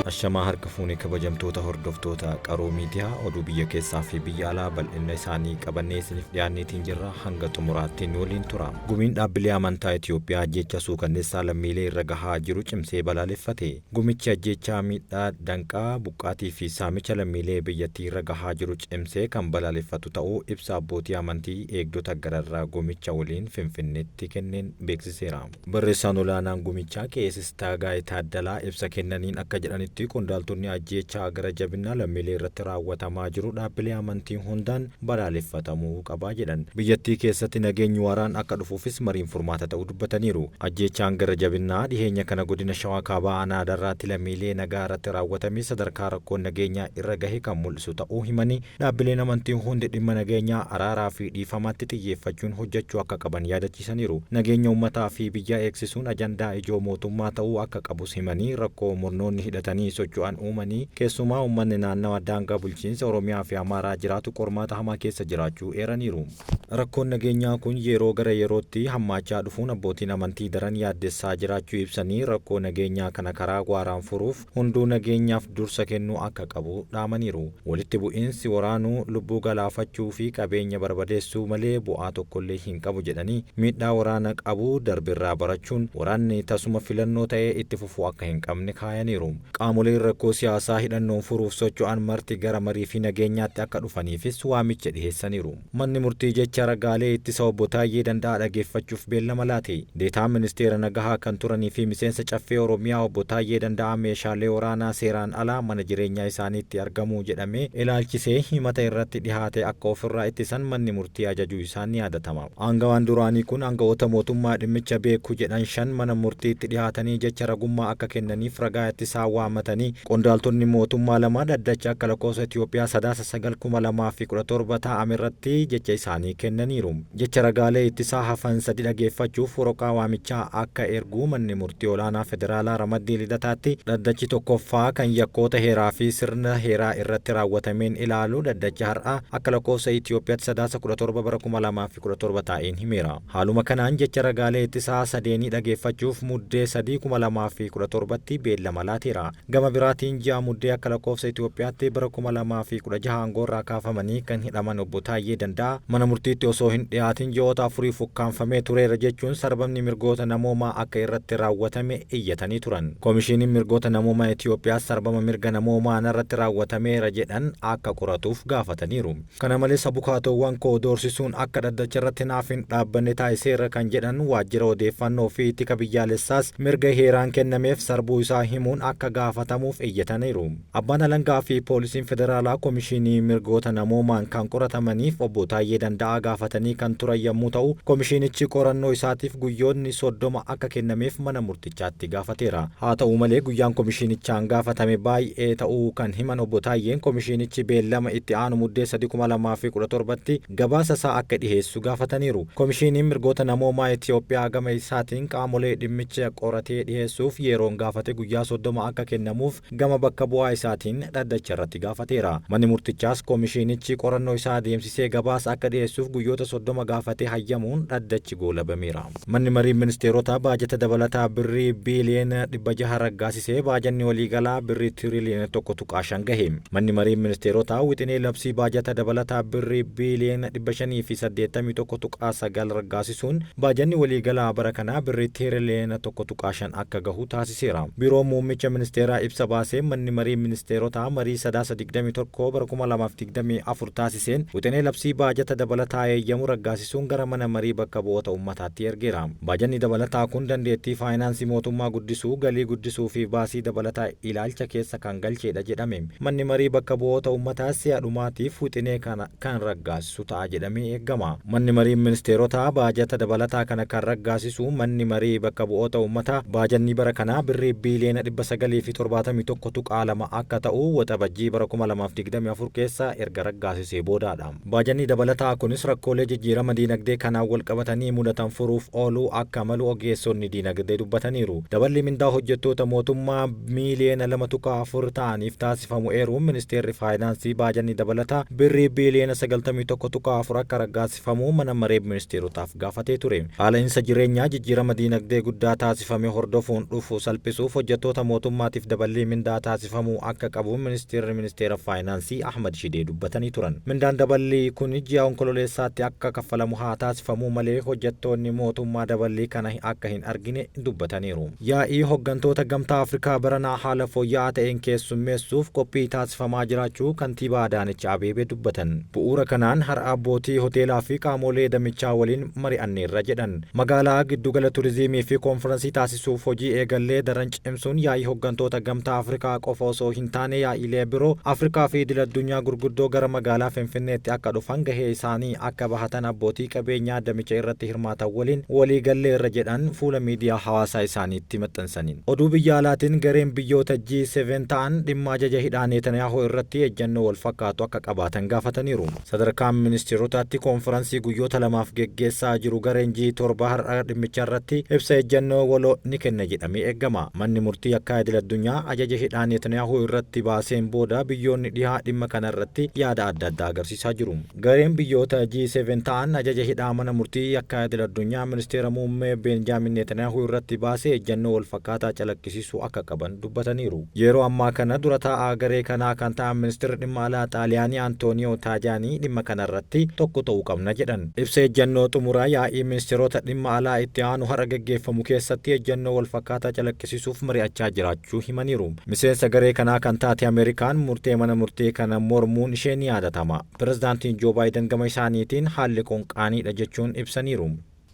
Ashamaa harka fuunee kabajamtoota hordoftoota Qaroo Miidiyaa, oduu biyya keessaa fi biyya alaa bal'ina isaanii qabannee isiniif dhiyaanneetiin jirra, hanga xumuraatti nu waliin tura. Gumiin dhaabbilee amantaa Itoophiyaa ajjeechaa suukanneessaa lammiilee irra gahaa jiru cimsee balaaleffate. Gumichi ajjeechaa, miidhaa, danqaa, buqqaatii fi saamicha lammiilee biyyattii irra gahaa jiru cimsee kan balaaleffatu ta'uu ibsa abbootii amantii eegdota gararraa gumicha waliin Finfinneetti kenneen beeksiseera. Barreessaan olaanaan gumichaa Qeesis Taagaay Taaddalaa ibsa kennaniin akka jedhanitti, qondaaltonni ajjeechaa gara jabinaa lammiilee irratti raawwatamaa jiru dhaabbilee amantii hundaan balaaleffatamuu qaba jedhan. Biyyattii keessatti nageenyi waaraan akka dhufuufis mariin furmaata ta'uu dubbataniiru. Ajjeechaan gara jabinnaa dhiheenya kana godina Shawaa Kaabaa aanaa Darraatti lammiilee nagaa irratti raawwatame sadarkaa rakkoon nageenyaa irra gahe kan mul'isu ta'uu himanii, dhaabbileen amantii hundi dhimma nageenyaa, araaraa fi dhiifamaatti xiyyeeffachuun hojjechuu akka qaban yaadachiisaniiru. Nageenya uummataa fi biyyaa eegsisuun ajandaa ijoo mootummaa ta'uu akka qabus himanii, rakkoo murnoonni hidhatanii socho'an uumanii keessumaa uummanni naannawa daangaa bulchiinsa Oromiyaa fi Amaaraa jiraatu qormaata hamaa keessa jiraachuu eeraniiru. Rakkoon nageenyaa kun yeroo gara yerootti hammaachaa dhufuun abbootiin amantii daran yaaddessaa jiraachuu ibsanii, rakkoo nageenyaa kana karaa waaraan furuuf hunduu nageenyaaf dursa kennuu akka qabu dhaamaniiru. Walitti bu'iinsi waraanuu lubbuu galaafachuu fi qabeenya barbadeessuu malee bu'aa tokkollee hin qabu jedhanii, miidhaa waraana qabu darbirraa barachuun waraanni tasuma filannoo ta'ee itti fufuu akka hin qabne kaayaniiru. Qaamoleen rakkoo siyaasaa hidhannoon furuuf socho'an marti gara marii fi nageenyaatti akka dhufaniifis waamicha dhiheessaniiru. Manni murtii jecha ragaalee ittisa obbo Taayyee Danda'aa dhageeffachuuf beellama laate. Deetaa ministeera nagahaa kan turanii fi miseensa Caffee Oromiyaa obbo Taayyee Danda'aa meeshaalee waraanaa seeraan alaa mana jireenyaa isaaniitti argamuu jedhamee ilaalchisee himata irratti dhihaate akka ofirraa ittisan manni murtii ajajuu isaa ni yaadatama. Aangawaan duraanii kun aanga'oota mootummaa dhimmicha beeku jedhan 5 mana murtiitti dhihaatanii jecha ragummaa akka kennaniif ragaa ittisaa waamatanii, qondaaltonni mootummaa lama dhaddacha akka lakkoofsa Itoophiyaa Sadaasa 9, 2017 taa'ame irratti jecha isaanii kennaniiru. Jecha ragaalee ittisaa hafan sadi dhageeffachuuf waraqaa waamichaa akka ergu manni murtii olaanaa federaalaa ramaddii Lidataatti dhaddachi tokkoffaa kan yakkoota heeraa fi sirna heeraa irratti raawwatameen ilaalu dhaddacha har'a akka lakkoofsa Itoophiyaatti Sadaasa 17 bara 2017 taa'een himeera. Haaluma kanaan jecha ragaalee ittisaa sadeenii dhageeffachuuf Muddee 3, 2017tti beellama laateera. Gama biraatiin ji'a Muddee akka lakkoofsa Itoophiyaatti bara 2016 aangoorraa kaafamanii kan hidhaman obbo Taayyee Danda'aa mana murtiitti osoo hin dhiyaatin ji'oota afuriif ukkaamfamee tureera jechuun sarbamni mirgoota namoomaa akka irratti raawwatame iyyatanii turan. Komishiiniin mirgoota namoomaa Itoophiyaas sarbama mirga namoomaa narratti raawwatameera jedhan akka qoratuuf gaafataniiru. Kana malees abukaatoowwan koo doorsisuun akka dhaddacharratti naaf hin dhaabbanne taasiseera kan jedhan waajjira odeeffannoo fi tika biyyaalessaas mirga heeraan kennameef sarbuu isaa himuun akka gaafatamuuf iyyataniiru. Abbaan alangaa fi poolisiin federaalaa komishiinii mirgoota namoomaan kan qoratamaniif obbo Taayyee Danda'aa gaafatanii kan turan yommuu ta'u, komishiinichi qorannoo isaatiif guyyoonni 30 akka kennameef mana murtichaatti gaafateera. Haa ta'u malee guyyaan komishiinichaan gaafatame baay'ee ta'uu kan himan obbo Taayyeen, komishiinichi beellama itti aanu Muddee 3, 2017tti gabaasa isaa akka dhiheessu gaafataniiru. Komishiiniin mirgoota namoomaa Itiyoophiyaa gama isaatiin qaamolee dhimmicha qoratee dhiheessuuf yeroon gaafate guyyaa 30 akka kennamuuf gama bakka bu'aa isaatiin dhaddacha irratti gaafateera. Manni murtichaas komishiinichi qorannoo isaa adeemsisee gabaasa akka dhiheessuuf guyyoota 30 gaafatee hayyamuun dhaddachi goolabameera. Manni Marii Ministeerotaa baajata dabalataa Birrii biiliyoona 600 raggaasise, baajanni waliigalaa Birrii tiiriliyoona 1.5 gahe. Manni Marii Ministeerotaa wixinee labsii baajata dabalataa Birrii biiliyoona 581.9 raggaasisuun baajanni waliigalaa bara kanaa Birrii tiiriliyoona 1.5 akka gahu taasiseera. Biiroon Muummicha Ministeeraa ibsa baaseen Manni Marii Ministeerotaa marii Sadaasa 21 bara 2024 taasiseen wixinee labsii baajata dabalataa eeyyamu raggaasisuun gara Mana Marii Bakka Bu'oota Ummataatti ergeera. Baajanni dabalataa kun dandeettii faayinaansii mootummaa guddisuu, galii guddisuu fi baasii dabalataa ilaalcha keessa kan galcheedha jedhame. Manni Marii Bakka Bu'oota Ummataas si'a dhumaatiif wixinee kana kan raggaasisu ta'a jedhamee eegama. Manni Marii Ministeerotaa baajata dabalataa kana kan raggaasisu Manni Marii Bakka Bu'oota Ummataa baajanni bara kanaa Birrii biiliyoona 971.2 akka ta'u Waxabajjii bara 2024 keessa erga raggaasisee boodaadha. Baajanni dabalataa kunis rakkoolee jijjiirama diinagdee kanaan walqabatanii mudatan furuuf ooluu akka malu ogeessonni diinagdee dubbataniiru. Daballii mindaa hojjettoota mootummaa miiliyoona 2.4 ta'aniif taasifamu eeruun Ministeerri Faayinaansii baajanni dabalataa Birrii biiliyoona 91.4 akka raggaasifamu mana maree ministeerotaaf gaafatee ture. Qaala'insa jireenyaa jijjiirama diinagdee guddaa taasifame hordofuun dhufu salphisuuf hojjettoota mootummaatiif daballii mindaa taasifamuu akka qabu ministeerri ministeera faayinaansii Ahmad Shidee dubbatanii turan. Mindaan daballii kun ji'a Onkololeessaatti akka kaffalamu haa taasifamuu malee hojjettoonni mootummaa daballii kana akka hin argine dubbataniiru. Yaa'ii hoggantoota Gamtaa Afrikaa baranaa haala fooyya'aa ta'een keessummeessuuf qophii taasifamaa jiraachuu kantiibaa Adaanech Abeebee dubbatan. Bu'uura kanaan har'a abbootii hoteelaa fi qaamolee damichaa waliin mari'anneerra jedhan. Magaalaa giddugala turizimii fi koonfiransii taasisuuf hojii eegallee daran cimsuun yaa'ii hoggantoota Gamtaa Afrikaa qofa osoo hin taane yaa'iilee biroo Afrikaa fi idil addunyaa gurguddoo gara magaalaa Finfinneetti akka dhufan gahee isaanii akka bahatan abbootii qabeenyaa damicha irratti hirmaatan waliin walii galleerra jedhan fuula miidiyaa hawaasaa isaaniitti maxxansaniin. Oduu biyya alaatiin gareen biyyoota G7 ta'an dhimma ajaja hidhaa Netanyaahuu irratti ejjennoo wal fakkaatu akka qabaatan gaafataniiru. Sadarkaa ministeerotaatti koonfiransii guyyoota lamaaf geggeessaa jiru gareen G7 har'a dhimmicha irratti ibsa ejjennoo waloo ni kenna jedhamee eegama. Manni murtii akka idil addunyaa ajaja hidhaa Netanyaahuu irratti baaseen booda biyyoonni dhihaa dhimma kana irratti yaada adda addaa agarsiisaa jiru. Gareen biyyoota G7 ta'an ajaja hidhaa mana murtii akka idil addunyaa ministeera muummee Beenjaamin Netanyaahuu irratti baasee ejjennoo wal fakkaataa calaqqisiisuu akka qaban dubbataniiru. Yeroo ammaa kana dura taa'aa garee kanaa kan ta'an ministeerri dhimma alaa Xaaliyaanii Antooniyoo Taajaanii dhimma kana irratti tokko ta'uu qabna jedhan. Ibsa ejjennoo xumuraa yaa'ii ministeerota dhimma alaa itti aanu har'a geggeeffamu keessatti ejjennoo wal fakkaataa calaqqisiisuuf mari'achaa jiraachuu himaniiru. Miseensa garee kanaa kan taate Ameerikaan murtee mana murtee kana mormuun ishee ni yaadatama. Pirezidaantiin Joo Baayiden gama isaaniitiin haalli kun qaaniidha jechuun ibsaniiru.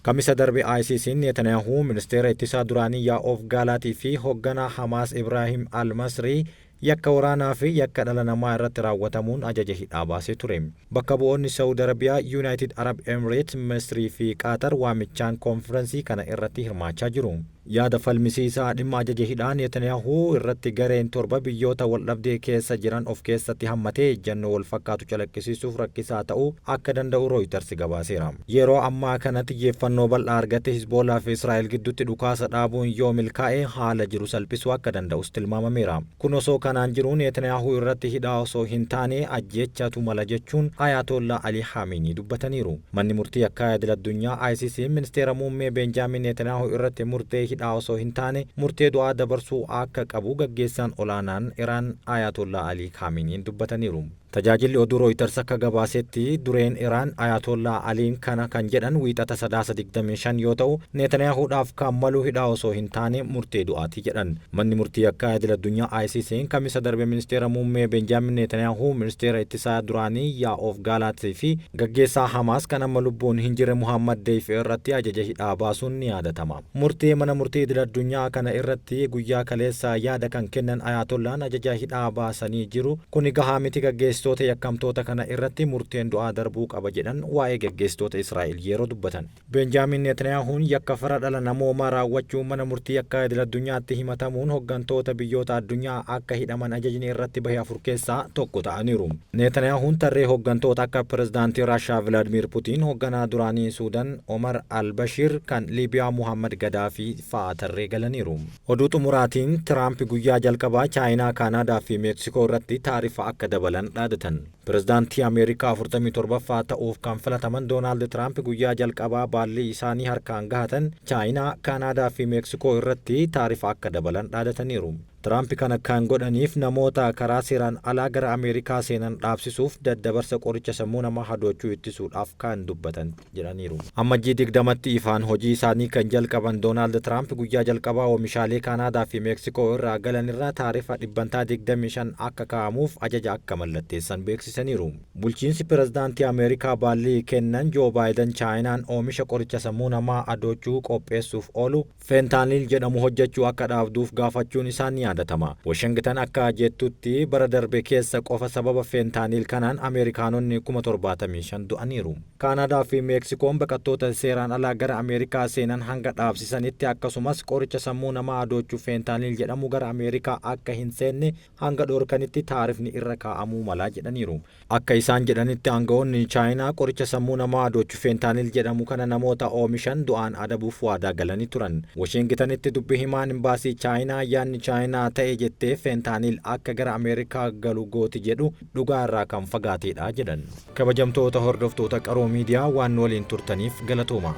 Kamisa darbe ICC'n Netanyaahuu ministeera ittisaa duraanii Yaa'oof Gaalaatii fi hoogganaa Hamaas Ibraahim Al-Masrii yakka waraanaa fi yakka dhala namaa irratti raawwatamuun ajaja hidhaa baasee ture. Bakka bu'oonni Saawud Arabiyaa, Yuunaayitid Arab Emirates, Misrii fi Qaatar waamichaan koonfirensii kana irratti hirmaachaa jiru. Yaada falmisiisaa dhimma ajaja hidhaa Netanyaahuu irratti gareen torba biyyoota waldhabdee keessa jiran of keessatti hammatee ejjennoo wal fakkaatu calaqqisiisuuf rakkisaa ta'uu akka danda'u Rooyiters gabaaseera. Yeroo ammaa kana xiyyeeffannoo bal'aa argate Hizboolaa fi Israa'el gidduutti dhukaasa dhaabuun yoo milkaa'e haala jiru salphisuu akka danda'us tilmaamameera. Kun osoo kanaan jiru Netanyaahuu irratti hidhaa osoo hin taane ajjeechatu mala jechuun Ayatollah Ali Khamenei dubbataniiru. Manni murtii akka idil addunyaa ICC ministeera muummee Benjaamin Netanyaahuu irratti murtee hidhaa osoo hin taane murtee du'aa dabarsuu akka qabu gaggeessaan olaanaan Iraan Ayatollah Ali Khameneiin dubbataniiru. Tajaajilli oduu Rooyiters akka gabaasetti dureen Iraan Ayatollah Aliin kana kan jedhan wiixata Sadaasa 25 yoo ta'u Netanyahuudhaaf kan malu hidhaa osoo hin taane murtee du'aati jedhan. Manni murtii akka idil addunyaa ICC'n kamisa darbe ministeera muummee Benjaamin Netanyahuu, ministeera ittisaa duraanii Yaa'oof Gaalaatii fi gaggeessaa Hamaas kan amma lubbuun hin jirre Muhammad Deif irratti ajaja hidhaa baasuun ni yaadatama. Murtee mana murtii idil addunyaa kana irratti guyyaa kaleessaa yaada kan kennan Ayatollaan ajaja hidhaa baasanii jiru. Kuni gahaa miti, gaggeessitoota yakkamtoota kana irratti murteen du'aa darbuu qaba jedhan waa'ee gaggeessitoota Israa'el yeroo dubbatan. Benjaamin Netanyahuun yakka fara dhala namoomaa raawwachuu mana murtii akka idil addunyaatti himatamuun hoggantoota biyyoota addunyaa akka hidhaman ajajni irratti bahe afur keessaa tokko ta'aniiru. Netanyahuun tarree hoggantoota akka pirezidaantii Raashaa Vilaadimir Putiin, hogganaa duraanii Suudan Omar al-Bashir, kan Liibiyaa Muhammad Gadaafii fa'aa tarree galaniiru. Oduu xumuraatiin Tiraamp guyyaa jalqabaa Chaayinaa, Kaanaadaa fi Meeksikoo irratti taarifa akka dabalan dhaadatan. Pirezidaantii Ameerikaa 47ffaa ta'uuf kan filataman Doonaald Tiraamp guyyaa jalqabaa baallii isaanii harkaan gahatan Chaayinaa, Kaanaadaa fi Meeksikoo irratti taarifa akka dabalan dhaadataniiru. Tiraamp kana kan godhaniif namoota karaa seeraan alaa gara Ameerikaa seenan dhaabsisuuf daddabarsa qoricha sammuu namaa hadochuu ittisuudhaaf kan dubbatan jedhaniiru. Ammajjii 20tti ifaan hojii isaanii kan jalqaban Doonaald Tiraamp guyyaa jalqabaa oomishaalee Kaanaadaa fi Meeksikoo irraa galan irraa taarifa 25% akka kaa'amuuf ajaja akka mallatteessan beeksisaniiru. Bulchiinsi pirezidaantii Ameerikaa baallii kennan Joo Baayiden Chaayinaan oomisha qoricha sammuu namaa hadochuu qopheessuuf oolu feentaaniil jedhamu hojjechuu akka dhaabduuf gaafachuun isaan ni yaadatama. Washington akka jettutti bara darbe keessa qofa sababa feentaaniil kanaan Ameerikaanonni 75,000 du'aniiru. Kaanaadaa fi Meeksikoon baqattoota seeraan alaa gara Ameerikaa seenan hanga dhaabsisanitti akkasumas qoricha sammuu namaa hadochuu feentaaniil jedhamu gara Ameerikaa akka hin seenne hanga dhoorkanitti taarifni irra kaa'amuu malaa jedhaniiru. Akka isaan jedhanitti aangawoonni Chaayinaa qoricha sammuu namaa hadochuu feentaaniil jedhamu kana namoota oomishan du'aan adabuuf waadaa galanii turan. Washingtonitti dubbi himaan imbaasii Chaayinaa yaadni Chaayinaa ta'e jettee feentaaniil akka gara Ameerikaa galu gooti jedhu dhugaa irraa kan fagaateedha jedhan. Kabajamtoota hordoftoota Qaroo Miidiyaa waan waliin turtaniif galatooma.